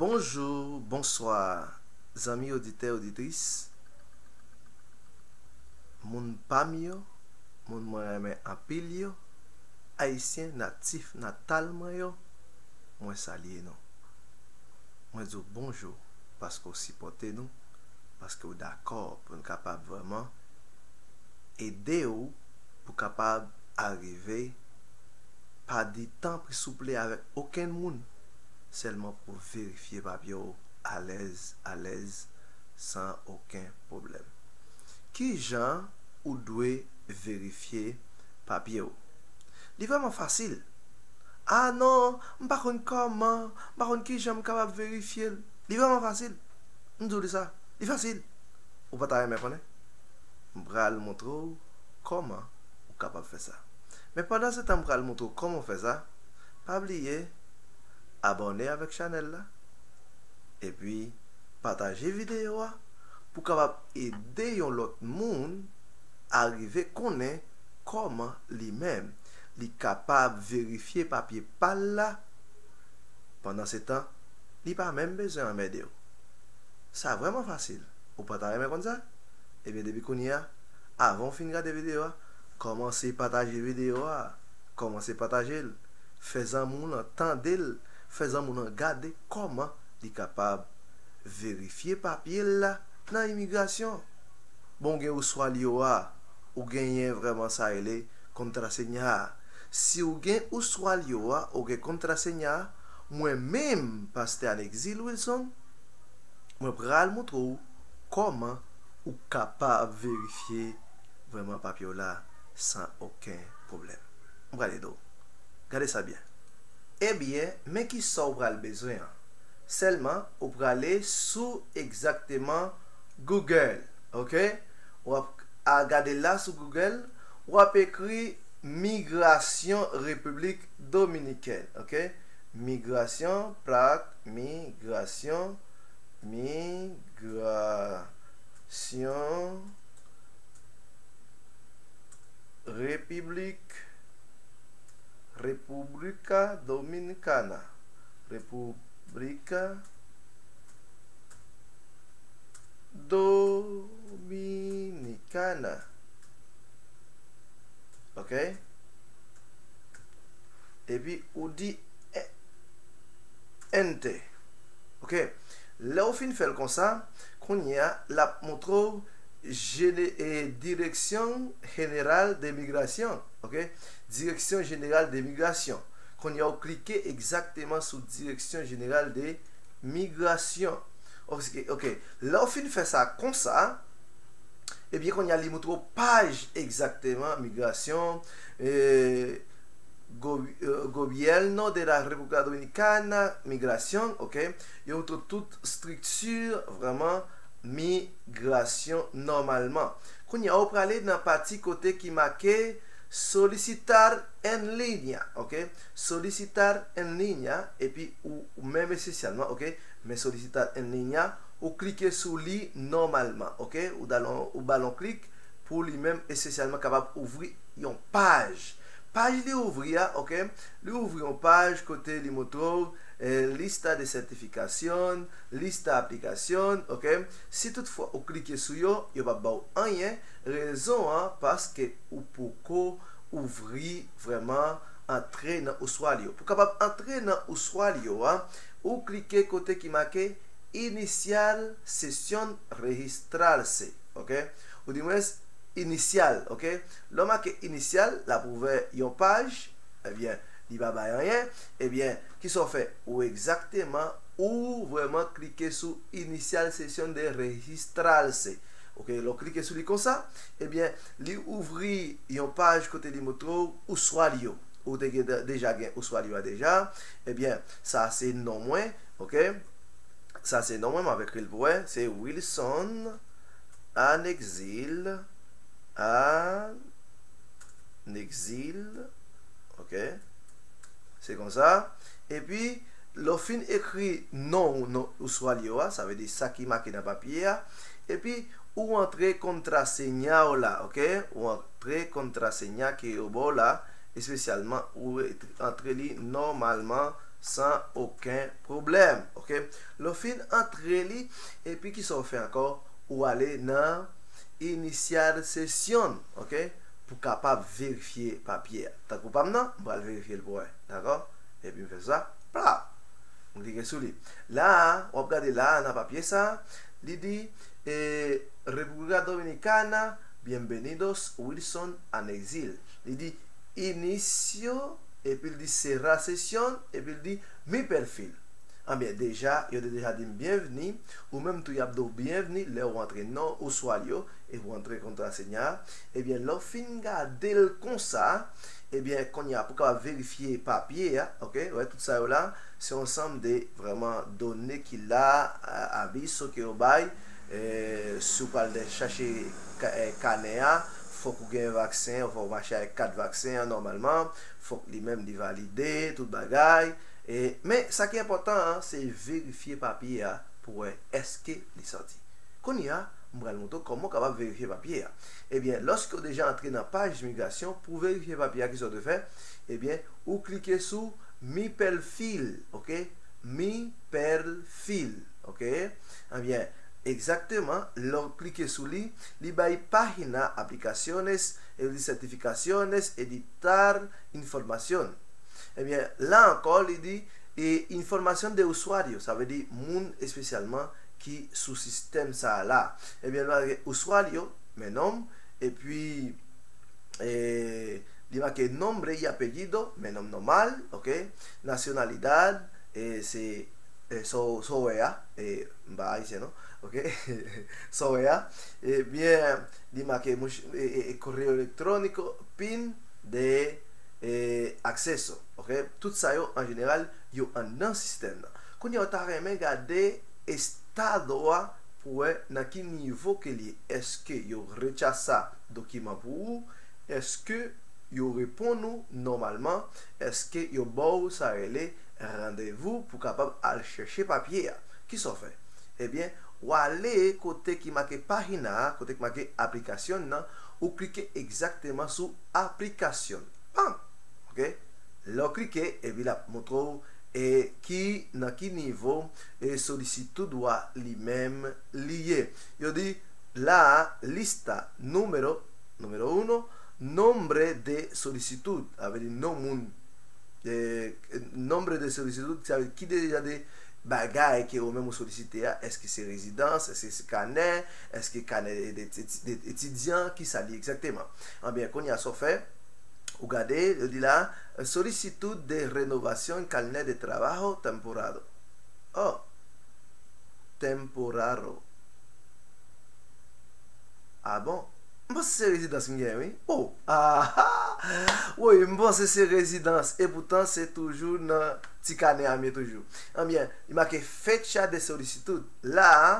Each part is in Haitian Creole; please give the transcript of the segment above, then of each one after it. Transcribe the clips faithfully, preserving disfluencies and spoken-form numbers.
Bonjou, bonswa, zanmi oditè, oditris, moun pa m yo, moun mwen renmen anpil yo, Ayisyen natif natal mwen yo, mwen salye nou. Mwen di w bonjou paske w sipòte nou, paske w dakò pou n kapab vrèman ede w pou kapab arive, pa di tanpri souple avèk okenn moun, sèlman pou verifye papye w alèz, alèz, san okenn pwoblèm. Ki jan ou dwe verifye papye w? Li vrèman fasil. A non, m pa konn kòman, m pa konn ki jan m kapab verifye l. Li vrèman fasil. M di w li sa, li fasil. Ou pa ta renmen konnen? M pral montre w kòman ou kapab fè sa. Men pandan se tan m pral montre w kòman w fè sa, pa bliye abòne avèk chanèl la, epi pataje videyo a pou kapab ede yon lòt moun arive konnen kòman li menm li kapab verifye papye pa l la. Pandan se tan, li pa menm bezwen anmède w. Sa vrèman fasil. Ou pa ta renmen konn sa? Ebyen, depi kounye a, avan w fin gade videyo a, kòmanse pataje videyo a. Kòmanse pataje l. Fè zanmi w lan tande l. Fè zanmi w lan gade kòman li kapab verifye papye l la nan imigrasyon. Bon, ou gen oswalyo a, ou genyen vrèman sa rele kontrasenyal. Si w gen oswalyo a, ou gen kontrasenyal, mwen menm, Pastè Anexil Wilson, mwen pral montre w kòman ou kapab verifye vrèman papye w la san okenn pwoblèm. M pral ede w. Gade sa byen. Ebyen, men ki sa w pral bezwen an. Sèlman, ou prale sou egzakteman Google, oke? W ap a gade la sou Google, w ap ekri migrasyon Repiblik Dominikèn, oke? Migrasyon, plak, migrasyon, migrasyon, Repiblik, República Dominicana, República Dominicana. Ok? Epi ou di e- Enter. Ok? Lè w fin fè l konsa, kounye a, l ap montre w jene- e, Dirección General de Migración. Ok? Dirección General de Migración. Kounye a, w klike egzakteman sou Dirección General de Migración. Ok, ok. Lè w fin fè sa konsa, ebyen, kounye a, li montre w paj egzakteman migrasyon, e, go- e, Gobierno de la República Dominicana, migrasyon, ok? Yo montre w tout estrikti vrèman migrasyon nòmalman. Kounye a, ou prale nan pati kote ki make Solicitar en línea, ok? Solicitar en línea, epi ou, ou menm espesyalman, ok? Men Solicitar en línea, ou klike sou li nòmalman, ok? Ou dalon, ou ba l on klik pou li menm espesyalman kapab ouvri yon paj. Paj li ouvri a, ok? Li ouvri yon paj kote li montre w, eh, lista de certificación, lista aplicación, ok? Si toutfwa ou klike sou yo, yo p ap ba w anyen. Rezon an, paske ou poko ouvri vrèman antre nan oswalyo. Pou kapab antre nan oswalyo a, ou klike kote ki make Iniciar sesión, registrarse, ok? Ou di mwens, iniciar, ok? Lè w make iniciar, l ap ouvè yon paj, ebyen, li pa bay anyen, ebyen, kisa w fè? Ou egzakteman, ou vrèman klike sou Iniciar sesión de registrarse. Ok, lè w klike sou li konsa, ebyen, li ouvri yon paj kote li montre w oswalyo. Ou te gen, deja gen oswalyo a deja. Ebyen, sa se non mwen, ok? Sa se non mwen, m ap ekri l pou wè. Se Wilson Anexil, Anexil, ok? Se konsa. Epi, lè w fin ekri non w, non oswalyo a, sa vle di sa ki make nan papye a, epi ou antre kontrasenya w la, ok? Ou antre kontrasenya ke yo ba w la, espesyalman, ou antre li nòmalman, san okenn pwoblèm, oke? Lè w fin antre li, epi kisa w fè ankò? Ou ale nan iniciar sesión, oke? Pou kapab verifye papye a. Tankou pa m nan, m pral verifye l pou wè, dakò? Epi m fè sa, plap! M klike sou li. La a, w ap gade la a nan papye sa a, li di, eh, República Dominicana, bienvenidos, Wilson, en exil. Li di, inicio, epi l di, cerrar sesión, epi l di, mi perfil. Anbyen, deja, yo te deja di m byenvni, ou menm tou y ap di w byenvni lè w antre non Usuario, epi w antre kontraseña a. Ebyen, lè w fin gade l konsa, ebyen, kounye a, pou kapab verifye papye a, oke, wè, tout sa yo la, se yon ansanm de vrèman done ki la, a, aviso ke yo bay, eh, si w pral de chache ka-, eh, kanè a, fòk ou gen vaksen, fòk ou mache ak kat vaksen an nòmalman, fòk li menm li valide, tout bagay. E, men, sa ki enpòtan an, se verifye papye a pou wè èske li sòti. Kounye a, m pral montre w kòman w kapab verifye papye a. Ebyen, lòske w deja antre nan paj imigrasyon, pou verifye papye a, kisa w dwe fè? Ebyen, ou klike sou Mi Perfil, oke? Mi Perfil, oke? Ebyen, egzakteman, lè w klike sou li, li bay página aplicaciones, eh, certificaciones, editar información. Ebyen, la ankò, li di, e, información de usuario, sa vle di moun espesyalman ki sou sistèm sa a la. Ebyen, nou gen usuario, men non m, epi, e, li make nombre y apellido, men non m nòmal, oke? Nacionalidad, e, se, e, sa w, sa w wè a, e, m pa ayisyen non, oke? Sa w wè a, ebyen, li make mouch-, e, e, e, correo electrónico, pin de, e, acceso, oke? Tout sa yo, an jeneral, yo anndan sistèm nan. Kounye a, w ta renmen gade estado a pou wè nan ki nivo ke li ye. Èske yo rechasa dokiman pou ou? Èske yo reponn ou nòmalman? Èske yo ba w sa rele randevou pou kapab al chèche papye a? Kisa w fè? Ebyen, w ale kote ki make página a, kote ki make aplicación nan, ou klike egzakteman sou aplicación. Pam! Oke? Lè w klike, epi l ap montre w, e, ki, nan ki nivo, e, solisitud ou a li menm li ye. Yo di, la a, lista, número, número uno, nombre de solicitud, sa vle di non moun, e, nombre de solicitud, sa vle di ki de jan de bagay ke ou menm ou solisite a, èske se rezidans, èske se kanè, èske kanè de, de, de etidyan, kisa li egzakteman. Anbyen, kounye a sa w fè, ou gade, yo di la, solicitud de renovación carnet de trabajo temporado. Oh, temporado. Ah bon? M panse se rezidans m gen, wi. Oh, ah, ah. Wi, m panse se rezidans. E poutan, se toujou nan ti kanè a m ye toujou. Anbyen, li make fecha de solicitud. La a,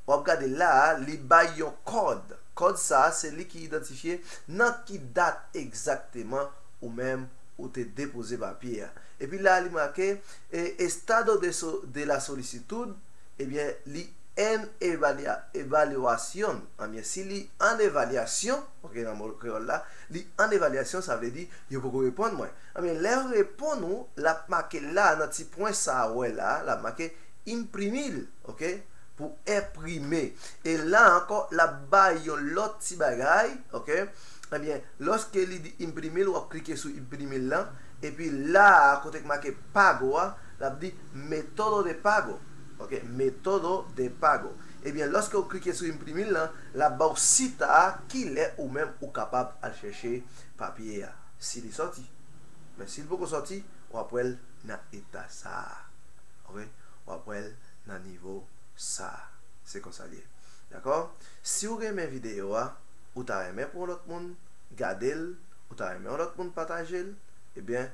w ap gade la a, li bay yon kòd. Kòd sa a, se li ki idantifye nan ki dat egzakteman ou menm ou te depoze papye a. Epi la a, li make, e, estado de so-, de la solicitud, ebyen, li en evalua-, evaluación. Anbyen, si li an evalyasyon, oke, nan mo kreyòl la, li an evalyasyon, sa vle di, yo poko reponn mwen. Anbyen, lè yo reponn ou, l ap make la, nan ti pwen sa a, w wè la, l ap make imprimir, oke, pou enprime. E la ankò, l ap bay yon lòt ti bagay, oke? Ebyen, lòske li di imprimir, w ap klike sou imprimir lan, epi la a, kote k make pago a, l ap di método de pago, oke? Método de pago. Ebyen, lòske w klike sou imprimir lan, l ap ba w sita a, kilè ou menm ou kapab al chèche papye a, si li sòti. Men si l poko sòti, w ap wè l nan eta sa a. Oke? W ap wè l nan nivo sa a. Se konsa l ye. Dakò? Si w renmen videyo a, ou ta renmen pou yon lòt moun gade l, ou ta renmen yon lòt moun pataje l, ebyen,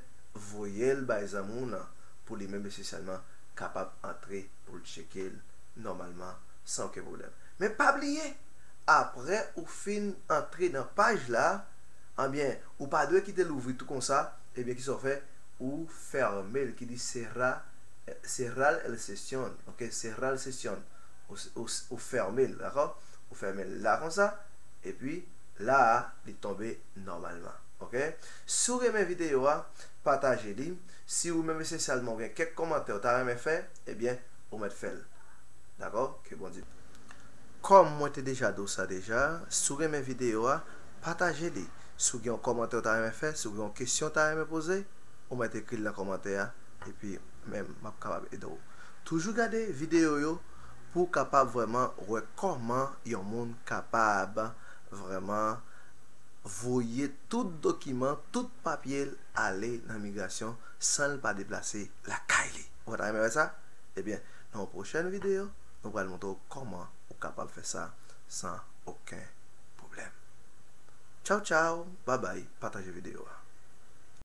voye l bay zanmi w nan pou li menm espesyalman kapab antre pou l tcheke l nòmalman san okenn pwoblèm. Men pa bliye, apre ou fin antre nan paj la, anbyen, ou pa dwe kite l ouvri tou konsa, ebyen, kisa w fè? Ou fèmen l, ki di cerrar, cerrar el sesión, oke, cerrar sesión. Ou, ou, ou fèmen l, dakò? Ou fèmen l la konsa, epi la a, li tonbe nòmalman. Ok? Si w renmen videyo a, pataje li. Si ou menm espesyalman ou gen kèk kòmantè ou ta renmen fè, ebyen, ou mèt fè l. Dakò? Ke Bondye. Kòm mwen te deja di w sa deja, si w renmen videyo a, pataje li. Si w gen yon kòmantè ou ta renmen fè, si w gen yon kesyon ou ta renmen poze, ou mèt ekri l nan kòmantè a, epi menm m ap kapab ede w. Toujou gade videyo yo pou w kapab vrèman wè kòman yon moun kapab vrèman voye tout dokiman, tout papye l ale nan migrasyon san l pa deplase lakay li. Ou pa ta renmen wè sa? Ebyen, nan yon pwochèn videyo, nou pral montre w kòman ou kapab fè sa san okenn pwoblèm. Tchaw, tchaw, babay, pataje videyo a.